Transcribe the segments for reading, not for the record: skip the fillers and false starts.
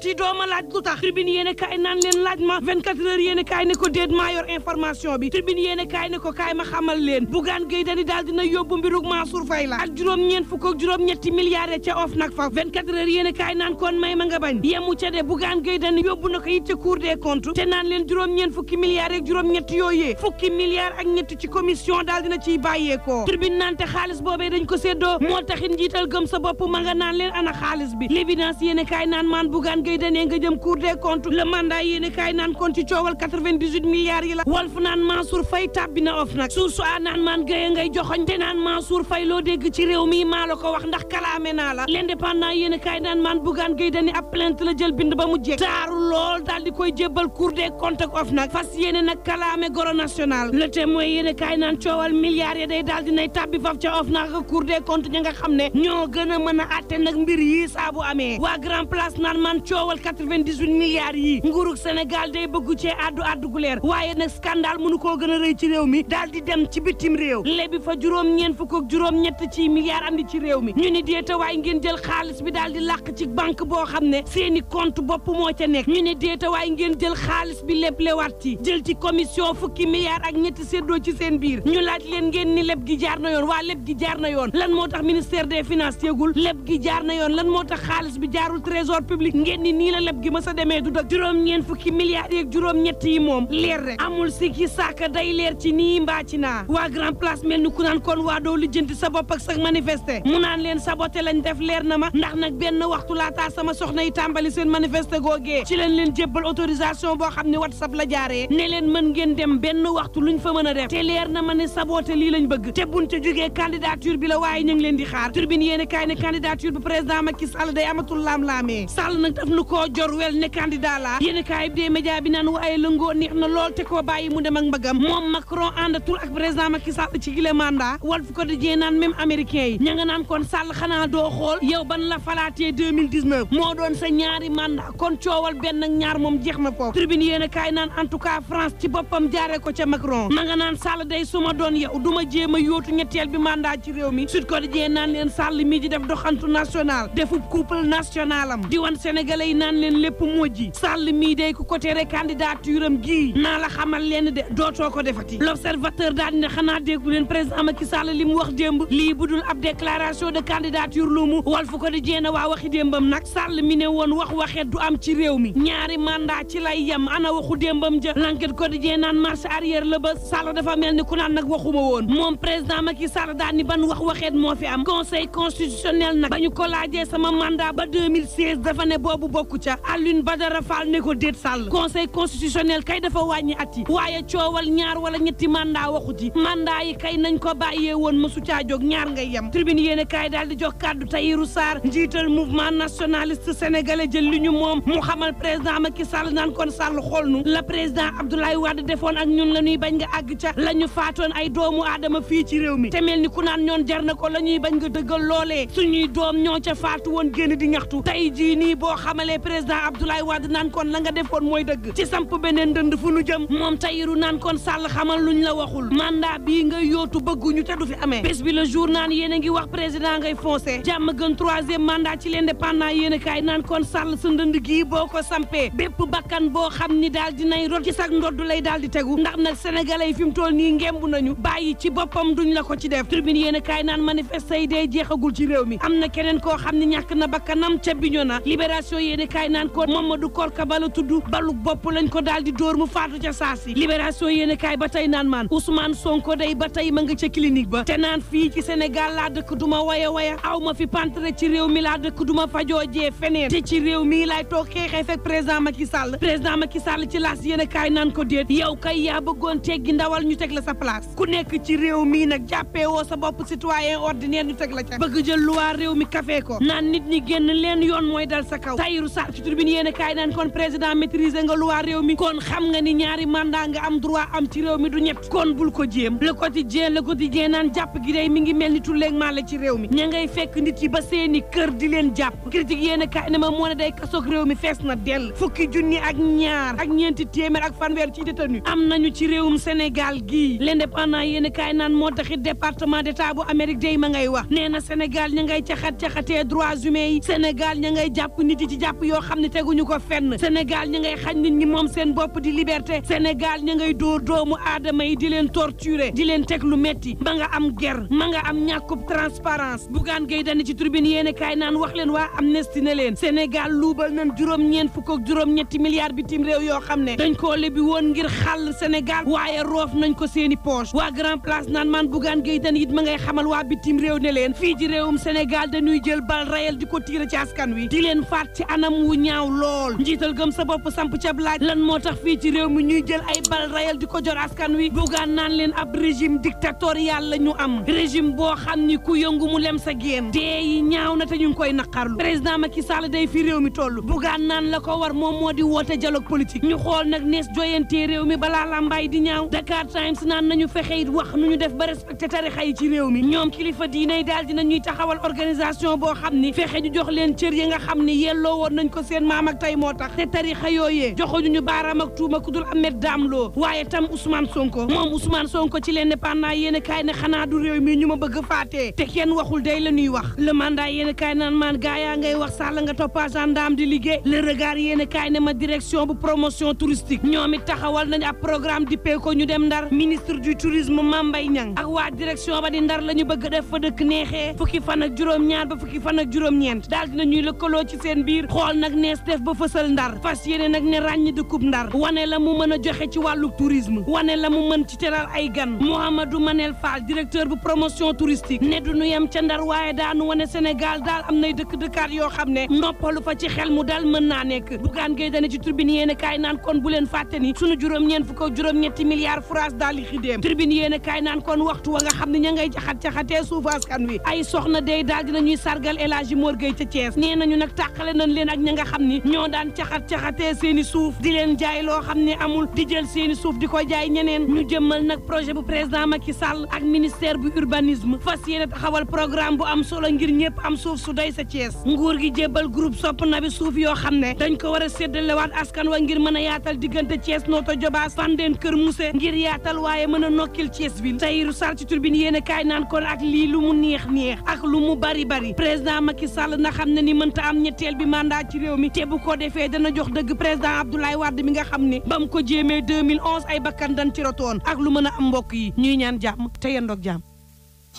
ti dooma laaj lu tax tribune yéene kaay naan leen laaj ma 24 heures yéene kaay ne ko déet maa yor information bi tribune yéene kaay ne ko kaay ma xamal leen Bougane Gueye Dany daal dina yóbbu mbirug Mansour Faye la ak juróom-ñeent fukk ak juróom-ñetti milliards ca of nag fa 24 heures yéene kaay naan kon may ma nga bañ yemu ca de Bougane Gueye Dany yóbbu na ko it ca Cour des comptes te naan leen juróom-ñeent fukki milliards ak juróom-ñett yooyee fukki milliards ak ñett ci commission daal dina ciy bàyyeekoo tribune naan te xaalis boobee dañ ko séddoo moo taxit njiital gëm sa bopp ma nga naan leen ana xaalis bi l'évidence yéene kaay naan maan Bougane Gueye Dany nga jëm Cour des comptes le mandat yéene kaay naan kon ci coowal 98 milliards yi la Walf naan Mansour Faye tàbbi na of nag Source A naan maan Gueye ngay joxoñ te naan Mansour Faye loo dégg ci réew mi maa la ko wax ndax kalaame naa la l'indépendant yéene kaay naan maan Bougane Gueye Dany ab plainte la jël bind ba mu jekk taaru lool daal di koy jébbal Cour des comptes ak of nag fas yéene nag kalaame goro national le témoin yéene kaay naan coowal milliards yi day daal dinay tàbbi faf ca of nag Cour des comptes ña nga xam ne ñoo gën a mën a atte nag mbir yi saa bu amee waa grand place naan man coowal 98 milliards yi nguurug Sénégal day bëggu cee addu gu leer waaye nag scandale mënu koo gën a rëy ci réew mi daal di dem ci bitim réew lébi fa juróom-ñeent fukk ak juróom-ñett ci milliards andi ci réew mi ñu ni déeta waaye ngeen jël xaalis bi daal di làq ci banque boo xam ne seeni compte bopp moo ca nekk ñu ni déeta waaye ngeen jël xaalis bi lépp lewaat ci jël ci commission fukki milliards ak ñetti séddoo ci seen biir ñu laaj leen ngeen ni lépp gi jaar na yoon waa lépp gi jaar na yoon lan moo tax ministère des finances yëgul lépp gi jaar na yoon lan moo tax xaalis bi jaarul trésor public ngeen ni nii la lépp gi ma sa demee du dak juróom-ñeent fukki milliards yeeg juróom-ñett yi moom leer rek amul sikki saaka day leer ci nii mbaa ci naa waa grand place mel ni ku naan kon waa doo lijjanti sa bopp ak sa manifester mu naan leen saboté lañ def leer na ma ndax nag benn waxtu laataa sama soxna yi tàmbali seen manifester googee ci leen jébbal autorisation boo xam ne WhatsApp la jaaree ne leen mën ngeen dem benn waxtu luñ fa mën a def te leer na ma ne saboté lii lañ bëgg te buñ ca jógee candidature bi la waaye ñu ngi leen di xaar turbine yéene kaay ne candidature bu président Macky Sall day amatul laam-laamee Sall nag daf nu koo jor wel ne candidat la yéene kaay bi dee média bi naan waaye lëngoo neex na lool te koo bàyyi mu dem ak mbagam moom Macron àndatul ak président Macky Sall ci gile mandat Walf Quotidien naan même américain yi ña nga naan kon Sall xanaa doo xool yow ban la falaatee 2019 moo doon sa ñaari mandat kon coowal benn ak ñaar moom jeex na foofu tribune yéene kaay naan en tout cas France ci boppam jaaree ko ca Macron ma nga naan Sall day suma doon yow duma jéem a yóotu ñetteel bi mandat ci réew mi Sud Quotidien naan leen Sall mii di def doxantu national defub couple national am di wan sénégalais yi naan leen lépp mojji Sall mii day ku côté rek candidature am gii naa la xamal leen de dootoo ko defati l'observateur daal ne xanaa déggu leen président Macky Sall li mu wax démb lii budul ab déclaration de candidature lu mu Walf Quotidien na waa waxi démbam nag Sall mi ne woon waxet du am ci réew mi ñaari mandat ci lay yem ana waxu démbam ja L'Enquête Quotidien naan marche arrière la ba Sall dafa mel ni ku naan nag waxuma woon moom président Macky Sall daal ni ban waxet moo fi am conseil constitutionnel nag ba ñu ko laajee sama mandat ba 2016 dafa ne boobu bokku ca Alioune Badara Fall ne ko déet Sall conseil constitutionnel kay dafa wàññi at yi waaye coowal ñaar wala ñetti mandat waxu ci mandat yi kay nañ ko bàyyee woon mësu caa jóg ñaar ngay yem tribune yéene kaay daal di jox kàddu Tahirou Sarr njiital mouvement nationaliste sénégalais jël li ñu moom mu xamal président Macky Sall naan kon Sall xool nu la président Abdoulaye Wade defoon ak ñun la ñuy bañ nga àgg ca la ñu faatoon ay doomu aadama fii ci réew mi te mel ni ku naan ñoon jar na ko la ñuy bañ nga dëggal loolee suñuy doom ñoo ca faatu woon génn di ñaxtu tey jii nii boo xamalee président Abdoulaye Wade naan kon la nga defoon mooy dëgg ci samp beneen dënd fu nu jëm moom Tahirou naan kon Sall xamal luñ la waxul mandat bii nga yootu bëgguñu te du fi amee bés bi le jour naan yéen a ngi wax président ngay foncé jàmm gën 3e mandat ci l'indépendant yéen a kaay naan kon Sall sa ndënd gii boo ko sampee bépp bakkan boo xam ni daal dinay rot ci sag ndodd lay daal di tegu ndax nag sénégalais yi fi mu toll nii ngembu nañu bàyyi ci boppam duñ la ko ci def tribune yéen a kaay naan manifester yi day jeexagul ci réew mi am na keneen koo xam ne ñàkk na bakkanam ca Bignona libération yéen a kaay naan kon Mamadou Korka bala tudd balu bopp lañ ko daal di dóor mu faatu ca saasi libération yéen a kaay ba tey naan maan Ousmane Sonko day ba tey ma nga ca clinique ba te naan fii ci Sénégal laa dëkk duma waya aw ma fi pantre ci réew mi laa dëkk duma fajoojee feneen te ci réew mi laay toog xeexee fekk président Macky Sall ci laas yéen a kaay naan ko déet yow kay yaa bëggoon teggi ndawal ñu teg la sa place ku nekk ci réew mi nag jàppee woo sa bopp citoyen ordinaire ñu teg la ca bëgg jël luwaa réew mi kafee ko naan nit ñi génn leen yoon mooy dal sa kaw Tahirou Sarr ci tribune yéen a kaay naan kon président maîtriser nga luwaa réew mi kon xam nga ni ñaari mandat nga am droit am ci réew mi du ñett kon bul ko jéem le quotidien naan jàpp gi day mi ngi mel ni tulleeg maa la ci réew mi ña ngay fekk nit yi ba seeni kër di leen jàpp critique yéen a kaay ne ma moo ne day kasoog réew mi fees na dell fukki junni ak ñaar ak ñeenti téeméer ak fanweer ci détenu am nañu ci réewum Sénégal gii l'indépendant yéen a kaay naan moo taxit département d'état bu Amérique day ma ngay wax nee na Sénégal ña ngay caxatee droits humains yi Sénégal ña ngay jàpp nit yi ci jàpp yoo xam ne teguñu ko fenn Sénégal ña ngay xañ nit ñi moom seen bopp di liberté Sénégal ña ngay dóor doomu aadama yi di leen torturer di leen teg lu metti ma nga am ger ma nga am ñàkkub transparence Bougane Gueye Dany ci tribune yéene kaay naan wax leen waa Amnesty ne leen Sénégal luubal nañ juróom-ñeent fukk ak juróom-ñetti milliards bitim réew yoo xam ne dañ koo lebi woon ngir xàll Sénégal waaye roof nañ ko seeni poche waa Grand Place naan man Bougane Gueye Dany it ma ngay xamal waa bitim réew ne leen fii ci réewum Sénégal dañuy jël bal rayel di ko tiire ci askan wi di leen faat ci anam wu ñaaw lool njiital gëm sa bopp samp cab laaj lan moo tax fii ci réew mi ñuy jël ay bal rayel di ko jor askan wi Bougane naan leen ab régime dictatorial la ñu am régime boo xam ni ku yëngu mu lem sa géem dee yi ñaaw na te ñu ngi koy naqarlu président Macky Sall day fi réew mi toll Bougane naan la ko war moom moo di woote dialogue politique ñu xool nag nees joyantee réew mi balaa lambaay di ñaaw Dakar Times naan nañu fexe it wax nu ñu def ba respecté tarixa yi ci réew mi ñoom kilifa diine yi daal dina ñuy taxawal organisation boo xam ni fexe ñu jox leen cër yi nga xam ni yelloo woon nañ ko seen maam ak tey moo tax te tarixa yooyee joxuñu ñu baaraam ak tuuma ku dul Ahmed Dame Lo waaye tam Ousmane Sonko moom Ousmane Sonko ci l'Indépendant yéen kaay ne xanaa du réew mi ñu ma bëgg faatee te kenn waxul day la ñuy wax le mandat yéen kaay naan maan gaa yaa ngay wax sàll nga toppa gendarme di liggéey le regard yéen kaay ne ma direction bu promotion touristique ñoom it taxawal nañ ab programme dippee ko ñu dem Ndar ministre du tourisme Mame Mbaye Niang ak waa direction ba di Ndar la ñu bëgg def fa dëkk neexee fukki fan ak juróom-ñaar ba fukki fan ak juróom-ñeent daal dina ñuy lëkkaloo ci seen biir xool nag nees def ba fësal Ndar fas yéene nag ne ràññi dëkkub Ndar wane la mu mën a joxe ci wàllu tourisme wane la mu mën ci teral ay gan Mouhamadou Manel Fall directeur bu promotion touristique ne du ñu yem ca Ndar waaye daanu wane Sénégal daal am nay dëkk-dëkkaat yoo xam ne noppalu fa ci xel mu dal mën naa nekk Bougane Gueye Dany ci tribune yéen kaay naan kon bu leen fàtte ni sunu juróom-ñeent fukk ak juróom-ñetti milliards France daal di xidéem tribune yéen kaay naan kon waxtu wa nga xam ne ña ngay caxat-caxatee suufu askan wi ay soxna day daal dinañuy sargal El Hadji Mor Gueye ca Thiès nee nañu nag tàqale nañ leen ak ña nga xam ni ñoo daan caxat-caxatee seeni suuf di leen jaay loo xam ne amul di jël seeni suuf di ko jaay ñeneen ñu jëmmal nag projet bu président Macky Sall ak ministère bu urbanisme fas yéene taxawal programme bu am solo ngir ñëpp am suuf su doy sa Thiès nguur gi jébbal groupe sopp na bi suuf yoo xam ne dañ ko war a séddalewaat askan wa ngir mën a yaatal diggante Thiès Notto Diobass Fandène Kër Mousse ngir yaatal waaye mën a nokkil Thiès ville Tahirou Sarr ci turbine yéene kaay naan kon ak lii lu mu neex ak lu mu bari président Macky Sall na xam ne ni mënta am ñetteel bi mandat ci réew mi te bu ko defee dana jox dëgg président Abdoulaye Wade mi nga xam ne ba mu ko jéemee 2011 ay bakkan dañ ci rotoon ak lu mën a am mbokk yi ñuy ñaan jàmm te yendoog jàmm.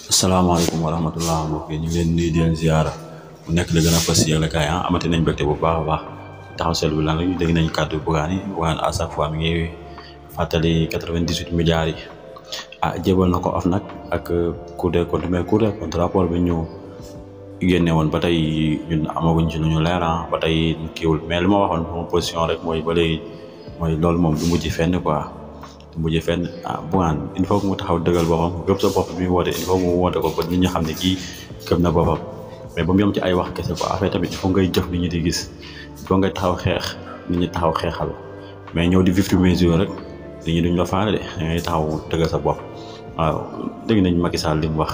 asalaamaaleykum wa rahmatulah mbokk yi ñu ngi leen nuyu di leen ziara bu nekk la gën a fas yéene kaay amati nañ mbégte bu baax a baax taxaw seetlu bi lan la ñu dégg nañ kàddu Bougane yi Bougane à chaque fois mi ngi fàttali 98 milliards yi jébal na ko nag ak Cour des comptes mais Cour des comptes rapport bi ñu génne woon ba tey ñun amaguñ ci lu ñu leer ba tey kiiwul mais li ma waxoon sama position rek mooy ba léegi mooy loolu moom du mujj fenn quoi du mujj fenn Bougane il faut que mu taxaw dëggal boppam gëm sa bopp bi mu woote il faut mu woote ko ba nit ñi xam ne kii gëm na boppam mais ba mu yem ci ay wax kese quoi affaire tamit il faut ngay jëf nit ñi di gis il faut ngay taxaw xeex nit ñi taxaw xeexal mais ñëw di victimiser rek nit ñi duñ la faale de da ngay taxaw dëggal sa bopp waaw dégg nañ Macky Sall li mu wax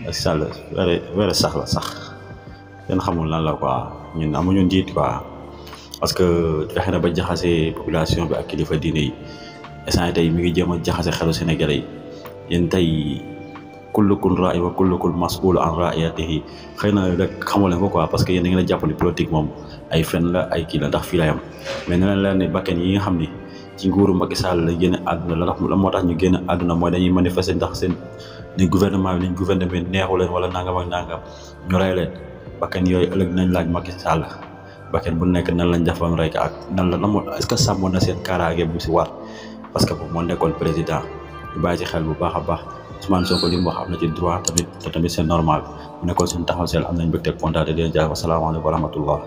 Macky Sall were sax la sax kenn xamul lan la quoi ñun amuñu njiit quoi parce que fexe na ba jaxase population bi ak kilifa diine yi instant tey mi ngi jéem a jaxase xelu Sénégalais yi yéen tey kullukum raa'in wa kullukum mas'uulun an ra'iyyatihi xëy na rek xamoo leen ko quoi parce que yéen da ngeen a jàpp ni politique moom ay fen la ay kii la ndax fii la yam mais ne leen leer ni bakken yi nga xam ni ci nguuru Macky Sall la génn àdduna la moo tax ñu génn àdduna mooy dañuy manifester ndax seen ni gouvernement bi niñ gouvernement bi neexu leen wala nangam ak nangam ñu rey leen bakken yooyu ëllëg nañ laaj Macky Sall bakken bu nekk nan lañ def ba mu rey ko ak nan la est-ce que sàmmoon na seen kaaraange bu si war parce que moo nekkoon président ñu bàyyi ci xel bu baax a baax Ousmane Sonko li mu wax am na ci droit tamit te tamit c'est normal mu nekkoon suñu taxaw seel am nañ mbégte kontaan di leen jaay wasalaamaaleykum wa rahmatullah